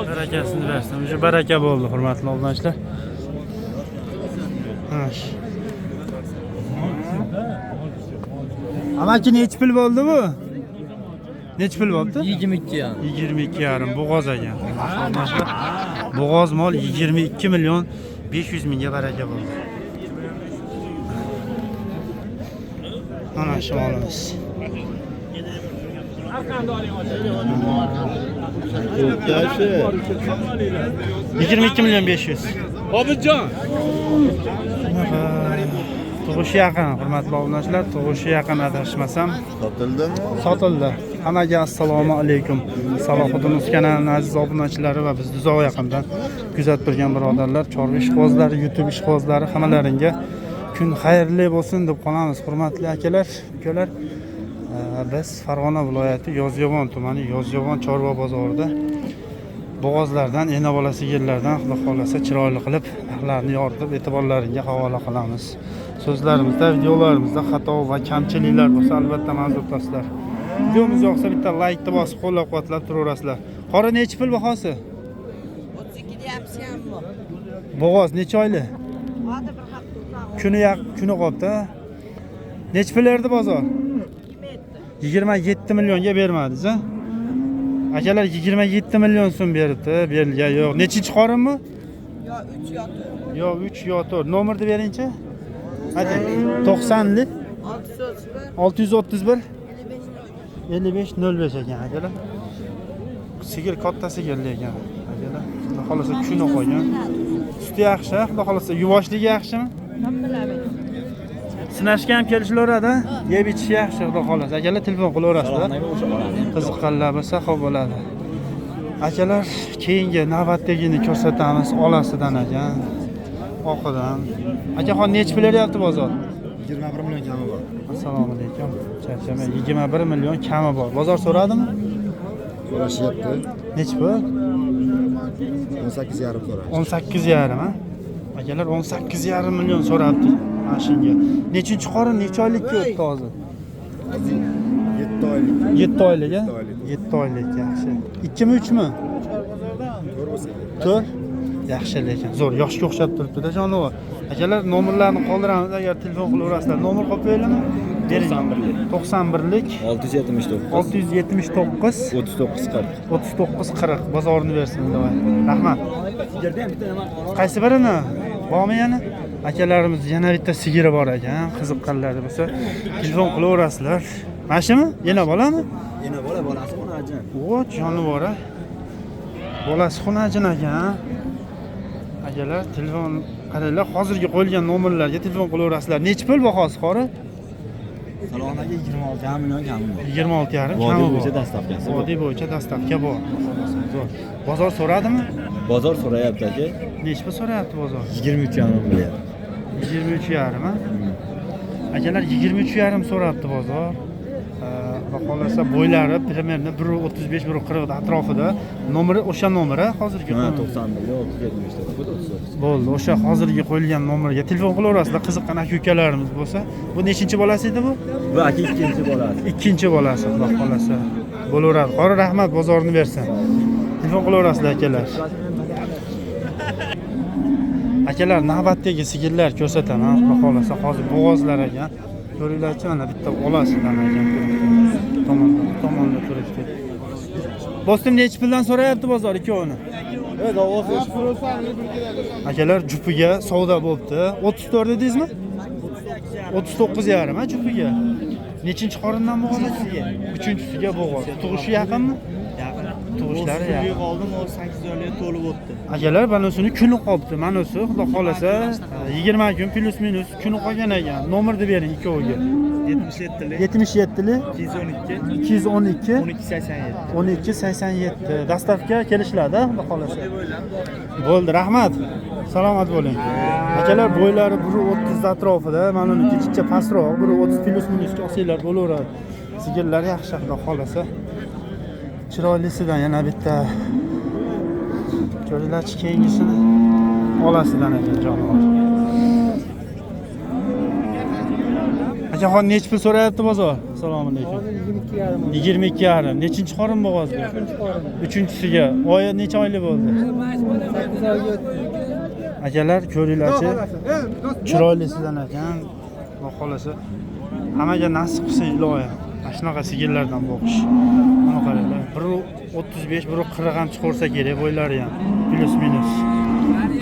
Barakasini bersin. O'sha baraka bo'ldi, hurmatli obunachilar. Mana shu. Amaki nechi pul bo'ldi bu? Nechi pul bo'ldi? 22,5. 22,5 bo'g'oz ekan. Bo'g'oz mol 22 million 500 mingga baraka bo'ldi. Mana shu molimiz. Yaşı. 22 million 500. Obidjon. Tug'ishi yaqin, hurmatli obunachilar, tug'ishi yaqin adashmasam. Satildimi? Sotildi. Hammaga assalomu alaykum. Salohiddin Uz kanalining aziz obunachilari va bizni uzoq yaqindan kuzatib turgan birodarlar, chorva ishqibozlari, YouTube ishqibozlari, hammalaringga kun xayrli bo'lsin deb qolamiz, hurmatli akalar, ukalar. Biz Farg'ona viloyati Yozyovon tumani Yozyovon chorva bozorida bo'g'ozlardan, ena bola sigirlardan xudo xohlasa chiroyli qilib narxlarni yoritib e'tiborlaringga havola qilamiz. So'zlarimizda, videolarimizda xato va kamchiliklar bo'lsa albatta ma'zur tutasizlar. Videomiz yoqsa bitta laykni bosib qo'llab-quvvatlab turaverasizlar. Qora nechi pul bahosi? 32 deyapsiz hammi. Bo'g'oz necha oylik? Hozir bir hafta Kuni kuni qolibdi. Nechi pul berdi bozor? 27 millionga bermadingiz, a? Akalar 27 million so'm beribdi, berilgan yo'q. Nechinchi qorin bu? Yo 3 yo 4. Yo 3 yo 4. Nomerni beringchi. Hadi. 90lik 631 631 55 55 05 ekan akalar. Sigir katta sigirli ekan akalar. Xudo xohlasa kuni qolgan. Suti yaxshi, xudo xohlasa yuvoshligi yaxshimi? Sinashga ham kelishilaveradi, yeb ichishi yaxshi, xudo xohlasa. Akalar telefon qilaverasizlar. Qiziqqanlar bo'lsa xo'p bo'ladi. Akalar keyingi navbatdagini ko'rsatamiz, olasidan ekan. Oqidan. Akaxon nechi pul beryapti bozor? 21 million kami bor. Assalomu alaykum. Charchamang. 21 million kami bor. Bozor so'radimi? So'rashyapti. Nechi pul? 18,5 so'rashdi. 18,5 ha? Akalar 18,5 million so'rabdi mana shunga. Nechinchi qorin, necha oylikka o'tdi hozir? 7 oylik. 7 oylik, ha? 7 oylik. 7 oylik, yaxshi. 2 mi, 3 mi? 4 bo'lsa kerak. 4. Yaxshi lekin zo'r, yoshga o'xshab turibdi-da jonivor. Akalar nomerlarni qoldiramiz, agar telefon qilaverasizlar. Nomer qo'yib qo'yaylikmi? Bering. 91lik 679 679 39 40. 39 40. Bozorni bersin, давай. Rahmat. Qaysi birini? Bormi yana? Akalarimiz yana bitta sigiri bor ekan, qiziqqanlar bo'lsa telefon qilaverasizlar. Mana shumi? Yana bolami? Ena bola bolasi xunajin. O, jonivor a. Bolasi xunajin ekan. Akalar telefon qaranglar, hozirgi qo'yilgan nomerlarga telefon qilaverasizlar. Nechi pul bahosi qori? Salonga 26 million kami bor. 26,5 Vodiy kami bo'yicha bor. dastavkasi bor. Vodiy bo'yicha dastavka bor. Zo'r. Bozor so'radimi? Bozor so'rayapti aka. Nechi pul so'rayapti bozor? 23,5 million. 23,5 a? Akalar 23,5 so'rabdi bozor. Xudo xohlasa bo'ylari примерно 1.35 1.40 atrofida. Nomeri o'sha nomeri hozirgi Ha, qo'yilgan. 91 679 39. Bo'ldi, o'sha hozirgi qo'yilgan nomerga telefon qilaverasizlar, qiziqqan aka ukalarimiz bo'lsa. Bu nechinchi bolasi edi bu? Bu aka ikkinchi bolasi. Ikkinchi bolasi, xudo xohlasa. Bo'laveradi. Qori rahmat, bozorni bersin. Telefon qilaverasizlar akalar. Akalar navbatdagi sigirlar ko'rsataman, xudo xohlasa hozir bo'g'ozlar ekan. Ko'ringlarchi, mana bitta olasidan ekan. Tomonda, tomonda turibdi. Do'stim nechi puldan so'rayapti bozor ikkovini? Akalar jupiga savdo bo'libdi. 34 dedingizmi? 39,5 ha jupiga. Nechinchi qorindan bo'g'oz? Uchinchisiga bo'g'oz. Tug'ishi yaqinmi? Yaqin. Tug'ishlari yaqin. Qoldim, 8 oylik to'lib o'tdi. Akalar manusini kuni qolibdi. Manusi xudo xolasa 20 kun plus minus kuni qolgan ekan. Nomerni bering ikkoviga. 77lik 77lik 212 212 1287. 12 87. Dastavka kelishiladi, xudo xolasa. Bo'ldi, rahmat. Salomat bo'ling. Akalar bo'ylari 1.30 atrofida, mana uniki chicha pastroq, 1.30 plus minusga olsanglar bo'laveradi. Sigirlar yaxshi, xudo xolasa. Chiroylisidan yana bitta ko'ringlarchi, keyingisini olasidan ekan jonivor. Akaxon, nechi pul so'rayapti bozor? Assalomu alaykum. 22,5. Nechinchi qorin bo'g'oz bu? Uchinchisiga. Oyi necha oylik bo'ldi? Akalar, ko'ringlarchi. Chiroylisidan ekan. Xudo xolasa hammaga nasib qilsin iloyim. Mana shunaqa sigirlardan boqish. Mana qaranglar. 1.35, 1.40 ham chiqarsa kerak bo'ylari ham. Plus minus.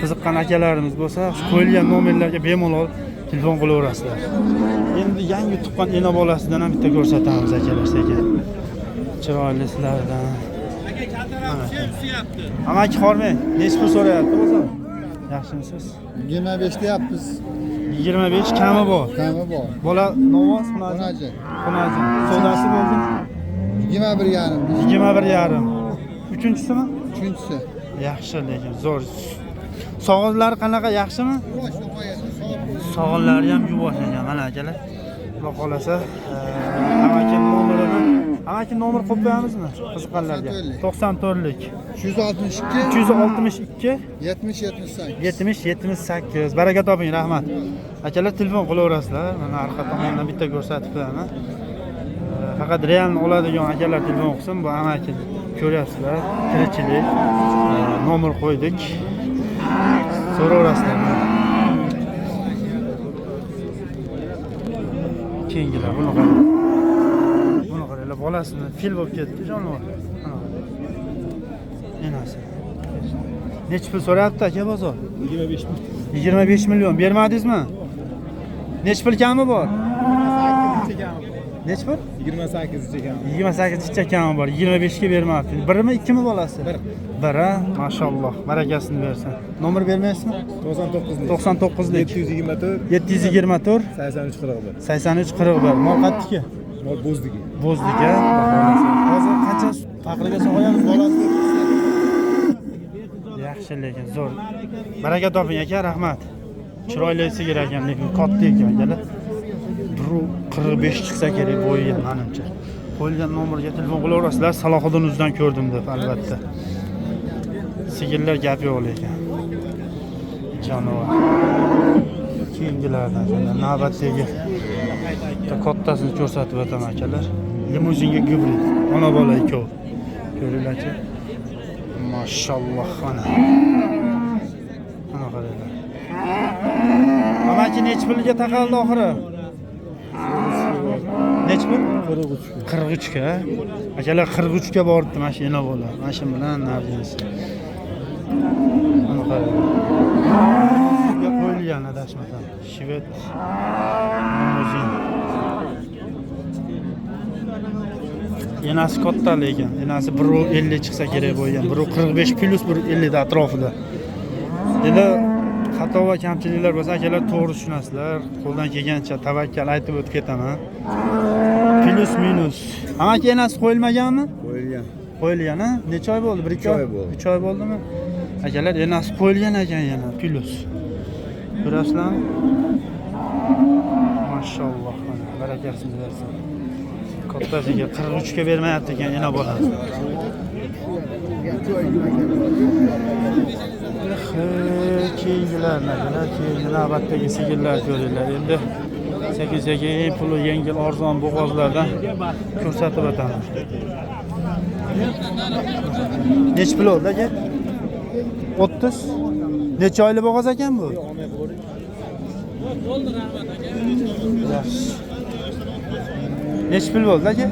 Qiziqqan akalarimiz bo'lsa, shu qo'yilgan nomerlarga bemalol telefon qilaverasizlar. Endi yangi tuqqan ena bolasidan ham bitta ko'rsatamiz akalar sekin. Chiroylisilardan. Amaki hormang, nechi pul so'rayapti bozor? Yaxshimisiz? 25 deyapmiz. 25 kami bor. Kami bor. Bola novoz xunaji. Xunaji. Savdosi bo'ldimi? 21,5. 21,5. Uchinchisimi? Uchinchisi. Yaxshi, lekin zo'r. Sog'inlari qanaqa, yaxshimi? Sog'inlari ham yuvosh ekan mana akalar. Xudo xolasa, amaki nomerini, amaki nomer qo'yib qo'yamizmi qiziqqanlarga? 94lik. 362 362 70 78. 70 78. Baraka toping, rahmat. Akalar, telefon qilaverasizlar. Mana arqa tomondan bitta ko'rsatib qo'yaman. Faqat realni oladigan akalar telefon qilsin. Bu amaki ko'ryapsizlar, tirikchilik. Nomer qo'ydik. So'raverasizlar. Keyingilar buni qarang. Buni qaranglar, bolasini fil bo'lib ketdi jonivor. Enasi. Nechi pul so'rayapti aka bozor? 25 million. 25 million bermadingizmi? Nechi pul kami bor? Nechi pul? 28 kami. 28 kami bor. 25 ga bermabdi. Birmi, ikkimi bolasi? Bir. Bir, ha? Mashalloh. Barakasini bersin. Nomer bermaysizmi? 99lik. 99lik. 724 724 83 41. 83 41. Mol qayerdiki? Mol Bo'zdiki. Bo'zdiki. Hozir qancha faqriga sog'ayamiz bolasi? Yaxshi, lekin zo'r. Baraka toping aka, rahmat. Chiroyli sigir ekan, lekin katta ekan akalar. 1.45 chiqsa kerak bo'yi menimcha. Qo'yilgan nomerga telefon qilaverasizlar. Salohiddin uzdan ko'rdim deb albatta. Sigirlar gap yo'q lekin. Jonivor. Keyingilardan shunda navbatdagi bitta kattasini ko'rsatib o'taman akalar. Limuzinga gibrid, ona bola ikkov. Ko'ringlarchi. Mashalloh, mana. Mana qaranglar. Amaki nechi pulga taqaldi oxiri? Nechi pul? 43. 43 ga. Akalar 43 ga boribdi mana shu ena bola. Mana shu bilan nargisi. Mana qaranglar. Qo'yilgan adashmasam. Shved limuzin. Enasi katta lekin. Enasi 1.50 chiqsa kerak bo'lgan. 1.45 plus 1.50 atrofida. Endi xato va kamchiliklar bo'lsa akalar to'g'ri tushunasizlar. Qo'ldan kelgancha tavakkal aytib o'tib ketaman. Plus minus. Amaki enasi qo'yilmaganmi? Qo'yilgan. Qo'yilgan, ha? Necha oy bo'ldi? 1-2 oy bo'ldi. 3 oy bo'ldimi? Akalar enasi qo'yilgan ekan yana plus. Ko'rasizlarmi? Mashalloh, mana barakasini bersin. Kattasiga 43 ga bermayapti ekan ena bolasi. Keyingilar, keyingi navbatdagi sigirlar ko'ringlar. Endi sekin-sekin eng puli yengil arzon bo'g'ozlardan ko'rsatib o'taman. Nechi pul oldi aka? 30. Necha oylik bo'g'oz ekan bu? Yaxshi. Nechi pul bo'ldi aka?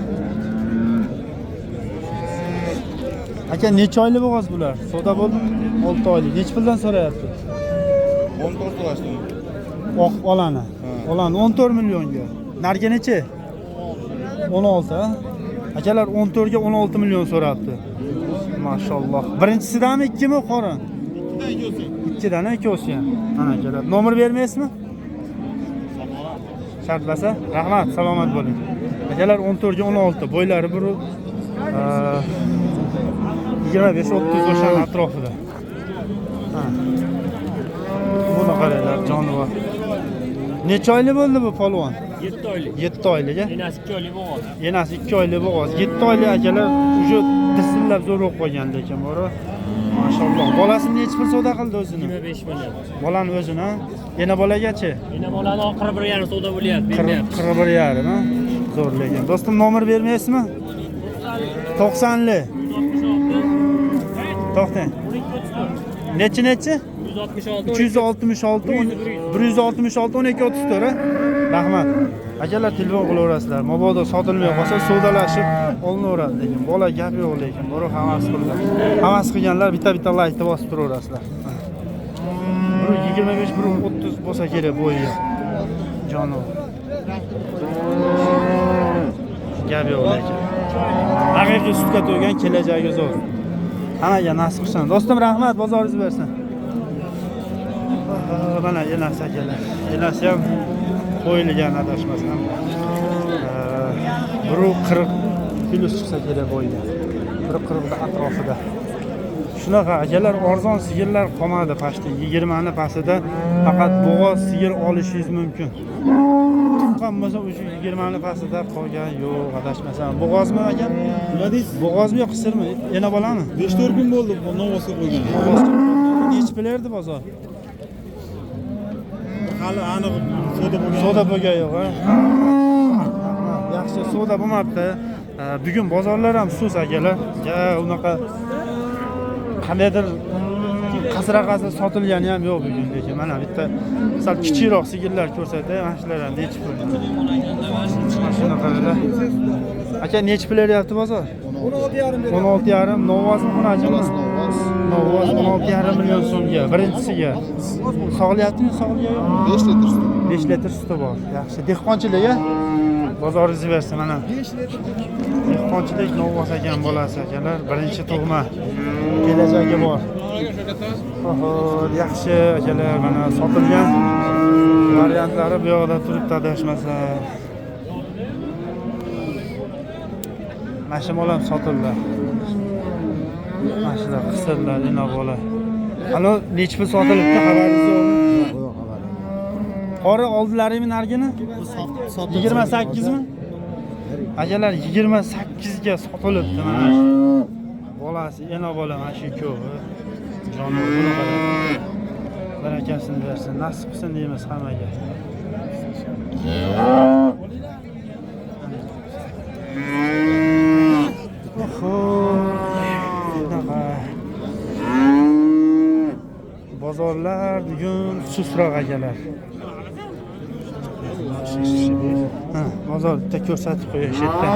Aka necha oylik bo'g'oz bular? Savdo bo'ldimi? 6 oylik. Nechi puldan so'rayapti? 14 so'rashdim. Oq olani. Olani 14 millionga. Narga nechi? 16, ha? Akalar 14 ga 16 million so'rabdi. Mashalloh. Birinchisidanmi, ikkimi qorin? Ikkidan ikkovsi ham. Mana akalar. Nomer bermaysizmi? Shartlasa, rahmat, salomat bo'ling. Akalar 14 ga 16, bo'ylari bir 25-30 o'shaning atrofida. Ha. Buni qaranglar, jonivor. Necha oylik bo'ldi bu polvon? 7 oylik. 7 oylik. Enasi 2 oylik bo'g'oz. Enasi 2 oylik bo'g'oz. 7 oylik akalar уже tizillab zo'r bo'lib qolgan lekin bor. Mashalloh. Bolasini nechi pul savdo qildi o'zini? 25 million. Bolani o'zini, ha? Ena bolagachi? Ena bolani 41,5 savdo bo'lyapti. Bermayapti. 41,5, ha? Zo'r lekin. Do'stim, nomer bermaysizmi? 90li. To'xtang. Nechi nechi? 166 366 166 12 34, ha? Rahmat. Akalar telefon qilaverasizlar. Mabodo sotilmay qolsa savdolashib olinaveradi lekin bola gap yo'q lekin bor havas qildi. Havas qilganlar bitta-bitta laykni bosib turaverasizlar. 1.25 1.30 bo'lsa kerak bo'yi. Jonivor. Gap yo'q lekin. Haqiqiy sutga to'ygan kelajagi zo'r. Hammaga nasib qilsin. Do'stim, rahmat, bozoringiz bersin. Mana enasi akalar. Enasi ham qo'yilgan adashmasam. 1.40 plus chiqsa kerak bo'yiga. 1.40 atrofida. Shunaqa akalar, arzon sigirlar qolmadi pastda. 20 ni pastida faqat bo'g'oz sigir olishingiz mumkin. Tuqqan bo'lsa o'sha 20 ni pastida qolgan yo'q adashmasam. Bo'g'ozmi aka? Nima deysiz? Bo'g'ozmi yo qisirmi? Ena bolami? 5-4 kun bo'ldi novvosga qo'ygan. Nechi pul erdi bozor? Hali aniq savdo bo'lgan. Savdo bo'lgan yo'q, ha? Yaxshi, savdo bo'lmabdi. Bugun bozorlar ham sus akalar. Ja, unaqa qandaydir qasra-qasra sotilgani ham yo'q bugun lekin. Mana bitta sal kichikroq sigirlar ko'rsatay, mana shular ham nechi pul? Mana shunaqalar. Aka, nechi pul beryapti bozor? 16,5 beradi. 16,5 novvozmi, xunajimi? Novvoz 16,5 million so'mga, birinchisiga. Sog'ilyaptimi, sog'ilgan yo'qmi? 5 litr suti. 5 litr suti bor. Yaxshi. Dehqonchilik, a? Bozoringizni bersin mana. 5 litr. Dehqonchilik novvoz ekan bolasi akalar, birinchi tug'ma. Kelajagi bor. Oho, yaxshi akalar, mana sotilgan variantlari bu yoqda turibdi adashmasa. Mana shu mol ham sotildi. Mana shular qisirlar, ena bola. Alo, nechi pul sotilibdi, xabaringiz yo'qmi? Yo'q, xabarim. Qori oldilaringmi nargini? 28 mi? Akalar 28 ga sotilibdi mana shu. Bolasi, ena bola mana shu ikkovi. Jonivor buni qarang. Barakasini bersin, nasib qilsin deymiz hammaga. Oho, shunaqa. Bozorlar bugun sustroq akalar. Ha, bozor bitta ko'rsatib qo'yay shu yerda.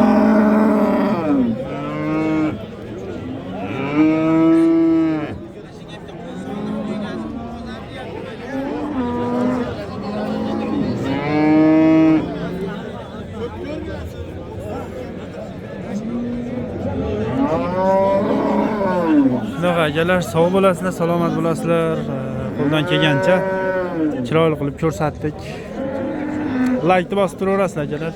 Shunaqa akalar, sog' bo'lasizlar, salomat bo'lasizlar. Qo'ldan kelgancha chiroyli qilib ko'rsatdik. Laykni bosib turaverasizlar akalar.